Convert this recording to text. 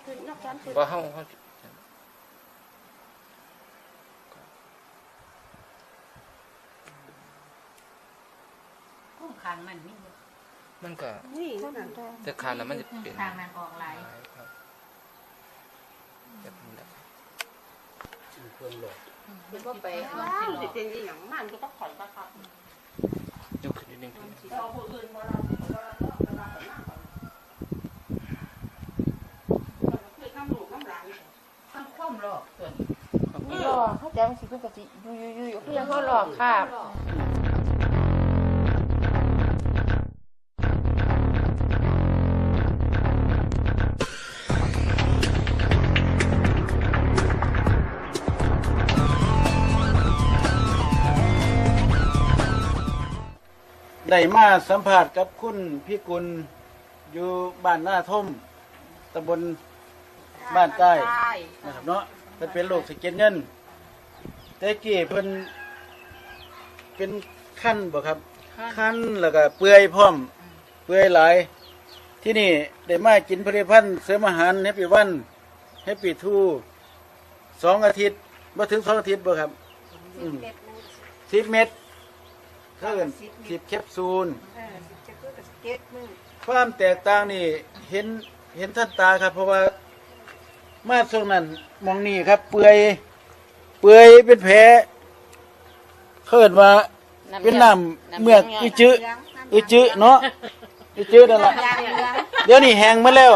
ຄືນ ນອກຊັ້ນຄືນ ບໍ່ ເຮົາ ເຮົາ ໂອ້ ຂ້າງນັ້ນມີຢູ່ ມັນກໍ ນີ້ ທຳມະດາ ແຕ່ຂ້າງນັ້ນມັນຈະເປັນ ຂ້າງນັ້ນອອກຫຼາຍ ຫຼາຍຄັບ ແບບນີ້ແຫຼະ ເຄື່ອງຫຼອກ ມັນບໍ່ໄປ ມັນຊິເປັນອີ່ຫຍັງ ມັນກໍຕ້ອງຂ້ອຍວ່າຄັບ ຍົກຂຶ້ນນິດໜຶ່ງ ເອົາຜູ້ອື່ນບໍ່ລະ ນຳລູກນຳຫຼານ ມັນຄວາມຫຼອກຕົວນີ້ ເອີ ເຂົາເຈົ້າມັນຊິເພິ່ນກໍຊິຢູ່ໆໆ ຄືເຮົາຫຼອກຄາບ ໄດ້ມາສຳພາດກັບຄຸນພິກຸນ ຢູ່ບ້ານນາທົ່ມ ຕຳບົນບ້ານໃຕ້ ບ້ານໃຕ້ ນະຄັບເນາະ ເພິ່ນເປັນໂລກສະເກັດເງິນ ແຕ່ກີ້ເພິ່ນເປັນຄັນບໍ່ຄັບ? ຄັນ ຄັນ ແລ້ວກະເປື່ອຍພ້ອມ ອືມ ເປື່ອຍຫຼາຍ ທີ່ນີ້ໄດ້ມາກິນຜະລິດຕະພັນເສີມອາຫານ Happy One Happy Two ສອງອາທິດ ບໍ່ເຖິງສອງອາທິດບໍ່ຄັບ? ອືມ ສິບເມັດ ເຂົາເອີ້ນສິບເມັດ ສິບແຄບຊູນ ເອີ ສິບແຄບຊູນກໍສິບເຈັດມື້ ຄວາມແຕກຕ່າງນີ້ເຫັນ ເຫັນທັນຕາຄັບ ເພາະວ່າມາຊ່ວງນັ້ນ ໝ່ອງນີ້ຄັບ ເປື່ອຍ ເປື່ອຍເປັນແຜ ເຂົາເອີ້ນວ່າ ນ້ຳ ເປັນນ້ຳ ນ້ຳເມືອກ ນ້ຳ ອຶຈຶ ນ້ຳ ອຶຈຶເນາະ ອຶຈຶນັ້ນລະ ດຽວນີ້ແຫ້ງໝົດແລ້ວ